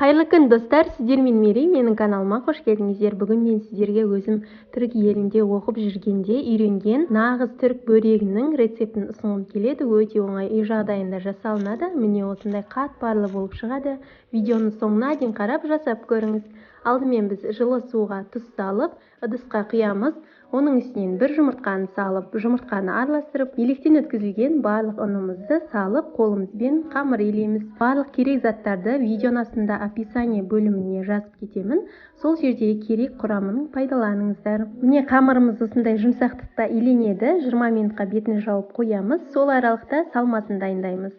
Қайырлы күн, достар! Сіздермен Мерей, менің каналыма қош келдіңіздер. Бүгін мен сіздерге өзім түрік елінде оқып жүргенде үйренген нағыз түрік бөрегінің рецептін ұсынғым келеді. Өте оңай, үй жағдайында жасалынады. Міне, осындай қатпарлы болып шығады. Видеоның соңына дейін қарап, жасап көріңіз. Алдымен біз жылы суға тұз салып, ыдысқа құямыз. Оның үстінен бір жұмыртқаны салып, жұмыртқаны араластырып, електен өткізілген барлық ұнымызды салып, қолымызбен қамыр илейміз. Барлық керек заттарды видеоның астында описание бөліміне жазып кетемін. Сол жерде керек құрамын пайдаланыңыздар. Міне, қамырымыз осындай жұмсақтықта иленеді. 20 минутқа бетін жауып қоямыз. Сол аралықта салмасын дайындаймыз.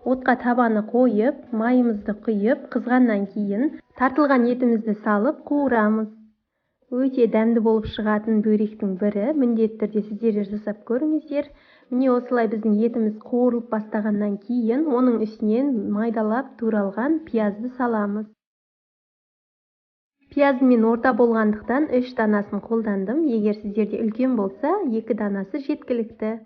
Отқа табаны қойып, майымызды құйып, қызғаннан кейін тартылған етімізді салып қуырамыз. Өте дәмді болып шығатын бөректің бірі, міндетті түрде сіздер де жасап көріңіздер. Міне, осылай біздің етіміз қуырылып бастағаннан кейін оның үстінен майдалап туралған пиязды саламыз. Пиязым мен орта болғандықтан 3 данасын қолдандым. Егер сіздерде үлкен болса, 2 данасы жеткілікті.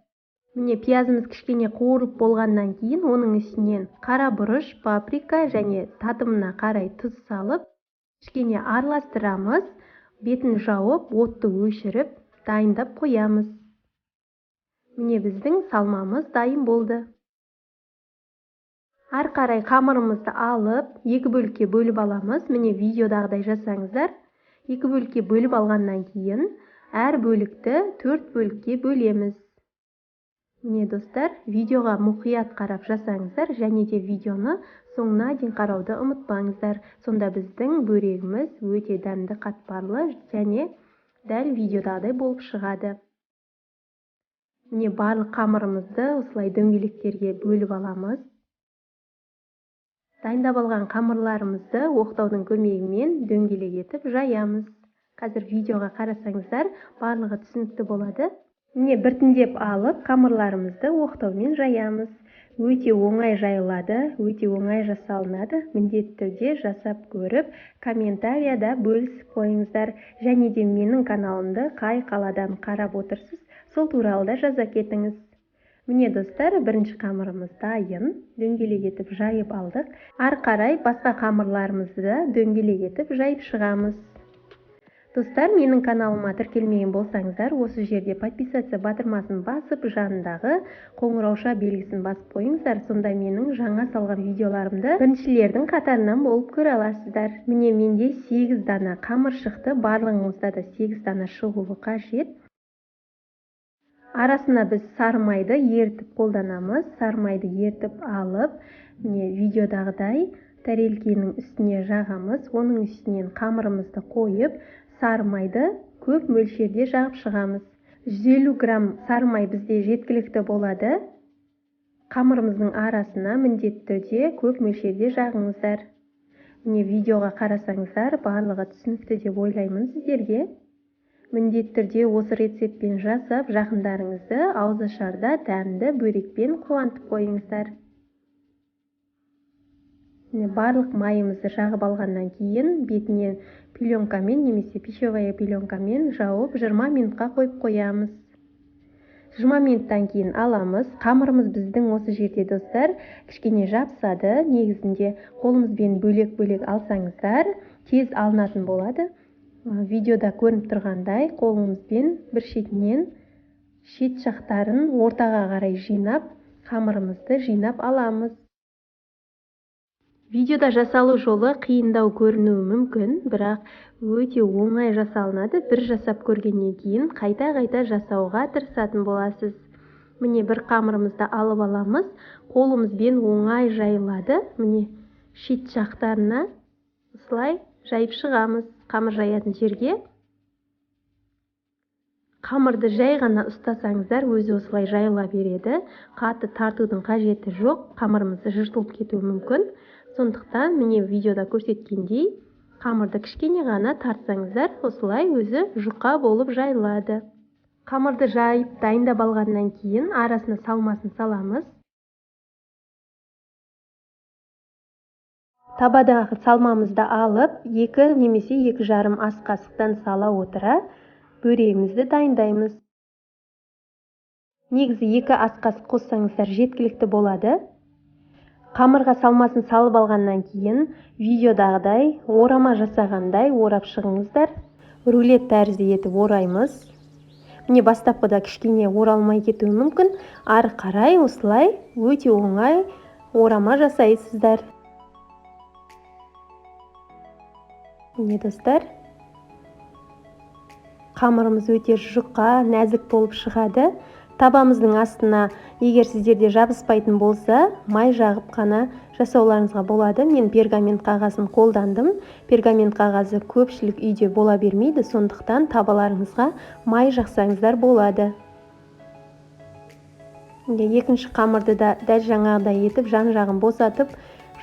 Міне, пиязымыз кішкене қуырылып болғаннан кейін оның үстінен қара бұрыш, паприка және татымына қарай тұз салып, кішкене араластырамыз. Бетін жауып, отты өшіріп, дайындап қоямыз. Міне, біздің салмамыз дайын болды. Ары қарай қамырымызды алып, екі бөлікке бөліп аламыз. Міне, видеодағыдай жасаңыздар. Екі бөлікке бөліп алғаннан кейін әр бөлікті 4 бөлікке бөлеміз. Міне, достар, видеоға мұқият қарап жасаңыздар және де видеоны соңына дейін қарауды ұмытпаңыздар. Сонда біздің бөрегіміз өте дәмді, қатпарлы және дәл видеодағыдай болып шығады. Міне, барлық қамырымызды осылай дөңгелектерге бөліп аламыз. Дайындап алған қамырларымызды оқтаудың көмегімен дөңгелек етіп жаямыз. Қазір видеоға қарасаңыздар, барлығы түсінікті болады. Міне, біртіндеп алып қамырларымызды оқтаумен жаямыз. Өте оңай жайылады, өте оңай жасалынады. Міндетті түрде жасап көріп, комментарияда бөлісіп қойыңыздар. Және де менің каналымды қай қаладан қарап отырсыз, сол туралы да жаза кетіңіз. Міне, достар, бірінші қамырымыз дайын. Дөңгелек етіп жайып алдық. Ары қарай басқа қамырларымызды да дөңгелек етіп жайып шығамыз. Достар, менің каналыма тіркелмеген болсаңыздар, осы жерде подписаться батырмасын басып, жанындағы қоңырауша белгісін басып қойыңыздар. Сонда менің жаңа салған видеоларымды біріншілердің қатарынан болып көре аласыздар. Міне, менде 8 дана қамыр шықты. Барлығыңызда да 8 дана шығуы қажет. Арасына біз сары майды ерітіп қолданамыз. Сары майды ерітіп алып, міне, видеодағыдай тәрелкенің үстіне жағамыз. Оның үстінен қамырымызды қойып, сары майды көп мөлшерде жағып шығамыз. 150 грамм сары май бізде жеткілікті болады. Қамырымыздың арасына міндетті түрде көп мөлшерде жағыңыздар. Міне, видеоға қарасаңыздар, барлығы түсінікті деп ойлаймын сіздерге. Міндетті түрде осы рецептпен жасап, жақындарыңызды ауызашарда дәмді бөрекпен қуантып қойыңыздар. Міне, барлық майымызды жағып алғаннан кейін бетінен пленкамен немесе пищевая пленкамен жауып 20 минутқа қойып қоямыз. 20 минуттан кейін аламыз. Қамырымыз біздің осы жерде, достар, кішкене жабысады. Негізінде қолымызбен бөлек-бөлек алсаңыздар, тез алынатын болады. Видеода көрініп тұрғандай, қолымызбен бір шетінен шет жақтарын ортаға қарай жинап, қамырымызды жинап аламыз. Видеода жасалу жолы қиындау көрінуі мүмкін, бірақ өте оңай жасалынады. Бір жасап көргеннен кейін қайта-қайта жасауға тырысатын боласыз. Міне, бір қамырымызды алып аламыз. Қолымызбен оңай жайылады. Міне, шет жақтарына осылай жайып шығамыз. Қамыр жаятын жерге. Қамырды жай ғана ұстасаңыздар, өзі осылай жайыла береді. Қатты тартудың қажеті жоқ, қамырымыз жыртылып кетуі мүмкін. Сондықтан, міне, видеода көрсеткендей, қамырды кішкене ғана тартсаңыздар, осылай өзі жұқа болып жайылады. Қамырды жайып дайындап алғаннан кейін арасына салмасын саламыз. Табадағы салмамызды алып, 2 немесе 2,5 ас қасықтан сала отыра бөрегімізді дайындаймыз. Негізі 2 ас қасық қоссаңыздар жеткілікті болады. Қамырға салмасын салып алғаннан кейін видеодағыдай орама жасағандай орап шығыңыздар. Рулет тәрізді етіп ораймыз. Міне, бастапқыда кішкене оралмай кетуі мүмкін. Ары қарай осылай өте оңай орама жасайсыздар. Міне, достар, қамырымыз өте жұқа, нәзік болып шығады. Табамыздың астына, егер сіздерде жабыспайтын болса, май жағып қана жасауларыңызға болады. Мен пергамент қағазын қолдандым. Пергамент қағазы көпшілік үйде бола бермейді, сондықтан табаларыңызға май жақсаңыздар болады. Екінші қамырды да дәл жаңағыдай етіп жан-жағын босатып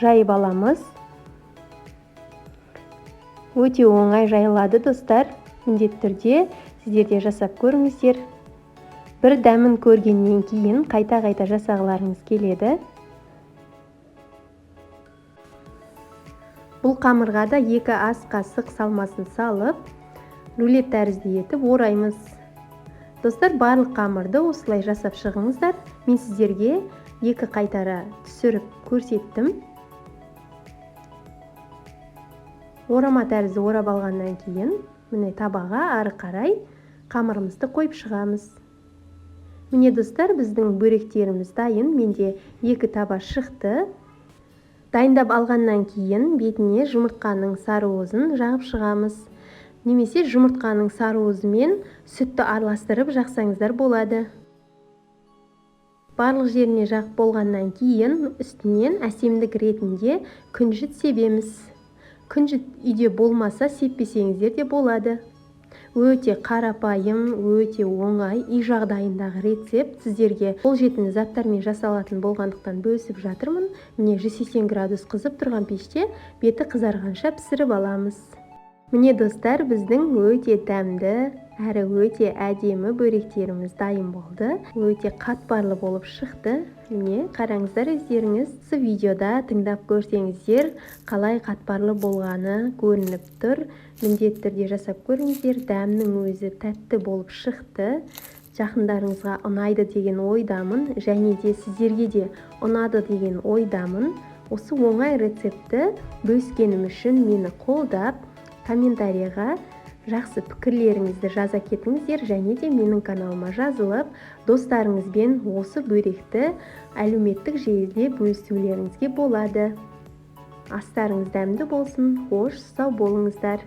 жайып аламыз. Өте оңай жайылады, достар. Міндетті түрде сіздер де жасап көріңіздер. Бір дәмін көргеннен кейін қайта-қайта жасағыларыңыз келеді. Бұл қамырға да 2 ас қасық салмасын салып, рулет тәрізді етіп ораймыз. Достар, барлық қамырды осылай жасап шығыңыздар. Мен сіздерге 2 қайтара түсіріп көрсеттім. Орама тәрізді орап алғаннан кейін, міне, табаға ары қарай қамырымызды қойып шығамыз. Міне, достар, біздің бөректеріміз дайын. Менде 2 таба шықты. Дайындап алғаннан кейін бетіне жұмыртқаның сарыуызын жағып шығамыз. Немесе жұмыртқаның сарыуызымен сүтті араластырып жақсаңыздар болады. Барлық жеріне жағып болғаннан кейін үстінен әсемдік ретінде күнжіт себеміз. Күнжіт үйде болмаса сеппесеңіздер де болады. Өте қарапайым, өте оңай үй жағдайындағы рецепт. Сіздерге қолжетімді заттармен жасалатын болғандықтан бөлісіп жатырмын. Міне, 180 градус қызып тұрған пеште беті қызарғанша пісіріп аламыз. Міне, достар, біздің өте дәмді әрі өте әдемі бөректеріміз дайын болды. Өте қатпарлы болып шықты. Міне, қараңыздар өздеріңіз. Осы видеода тыңдап көрсеңіздер, қалай қатпарлы болғаны көрініп тұр. Міндетті түрде жасап көріңіздер. Дәмнің өзі тәтті болып шықты. Жақындарыңызға ұнайды деген ойдамын, және де сіздерге де ұнады деген ойдамын. Осы оңай рецептті бөліскенім үшін мені қолдап, комментарийға жақсы пікірлеріңізді жаза кетіңіздер, және де менің каналыма жазылып, достарыңызбен осы бөректі әлеуметтік желіде бөлісулеріңізге болады. Астарыңыз дәмді болсын, қош, сау болыңыздар.